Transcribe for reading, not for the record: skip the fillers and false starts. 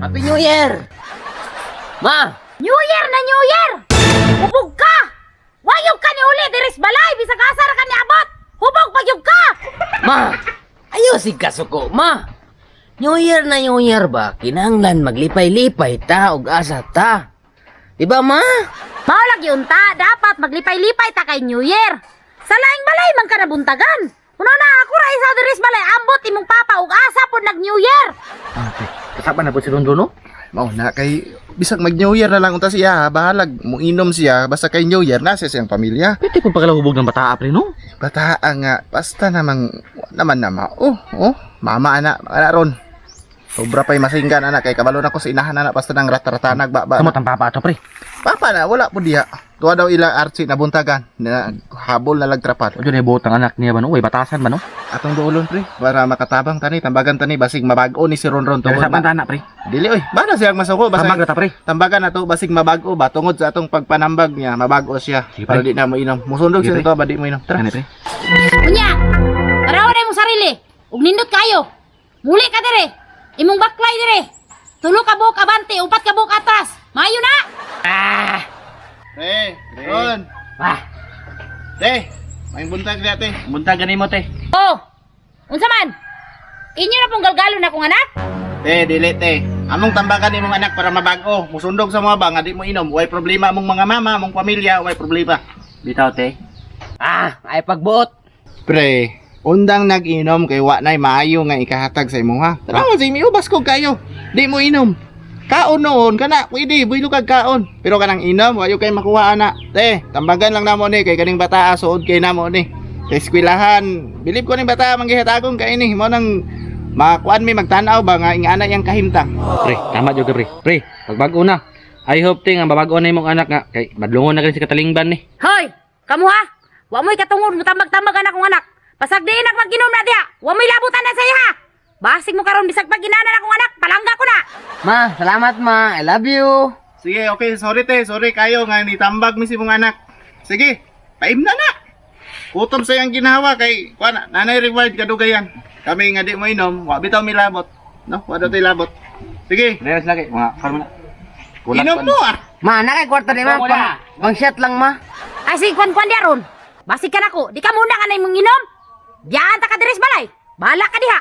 Happy New Year! Ma! New Year na New Year! Hubog ka! Wayog ka ni uli diris balay bisag asa ra ka niabot. Hubog pagyog ka! Ma! Ayosig ka suko, ma! New Year na New Year ba? Kinahanglan maglipay-lipay ta og asa ta. Diba, ma? Mao lagi unta, dapat maglipay-lipay ta kay New Year. Sa laing balay man ka nabuntagan. Una na ako ra isa diris balay ambot imong papa ug asa pod nag New Year. Ah, pre, kasama na po si Ronron, no? Mao na kay bisag mag New Year na lang unta siya, ha, bahalag muinom siya basta kay New Year na siya siyang pamilya. Pwede po pagkalahubog ng bata, pre, no? Bataa nga basta namang wa naman na ma. Oh, mama ana, ana ron. Sobra pa'y masinggan ana kay kabalo na ko sa inahan ana basta nang rataratanag ba ba. Kamot ang papa ato, pre. Papa na wala po diha. Tuwa daw ila Archie na buntagan na habol na lagtrapat. O dyan, buot ang anak niya ba, no? Uy, batasan ba, no? Atong duolon pre para makatabang tani tambagan tani basig mabago ni si Ronron Tungod tungod sa na. tana, pre. Dili oy, bana siyang masuko basta Tambag na ta, pre. Tambagan na to basig mabago ba tungod sa atong pagpanambag niya mabago siya Sige, para pre. di na mo inom. Musundog Sige, siya to ba di mo inom. Tara. Ano, pre? Unya, tarawa na imong sarili. Ug nindot kayo. Muli ka dire. Imong baklay dire. Tulo ka buok abante, upat ka buok atras. Maayo na. Ah! Pre, Ron. Ma! Te, may buntag niya te. Buntag gani mo, te. Oh. Unsa man? Inyo na pong galgalon akong anak? Te, dili te. Among tambagan imong anak para mabago. Musundog sa mga ba nga di mo inom. Way problema among mga mama, among pamilya, way problema. Bitaw, te. Ah! Ay pagbuot! Pre, undang nag-inom kay wa nay maayo nga ikahatag sa imuha. Tara, si mi ubas ko kayo. Di mo inom. Kaon noon kana, pwede builo kag kaon. Pero kanang inom, wayo kay makuha ana. Te, tambagan lang namo ni kay kaning bata suod kay namo ni. Kay eskwelahan, bilib ko ning bata manggihatagong kay ini mo nang makuan mi magtan-aw ba nga ingana yang kahimtang. Pre, tama jud ka, pre. Pre, pagbago na. I hope, te, nga mabago na imong anak nga. Kay, madlungon na gani si katalingban ni. Hoy, kamo ha? Wa mo'y katungod mutambag-tambag anak kong anak. Pasag di nak maginom na diha. Wa mo'y labutan na sa iya. Basig mo karon bisag pag ginana na akong anak, palangga ko na. Ma, salamat ma. I love you. Sige, okay, sorry te, sorry kayo nga nitambag mi si mong anak. Sige, paim na na. Kutob sa iyang ginawa kay kuan nanay reward kadugayan. Kami nga di mo inom, wa bitaw mi labot. No, wa daw tay labot. Sige, Reyes lagi, mga kalma na. inom mo ah. Ma, na kay kwarta ni ma. Wala. Pang shot lang ma. Ay sige kwan kwan diha ron. Basig ka nako, di ka muna ka na imong inom. Biyaan ta ka diri sa balay. Bahala ka diha.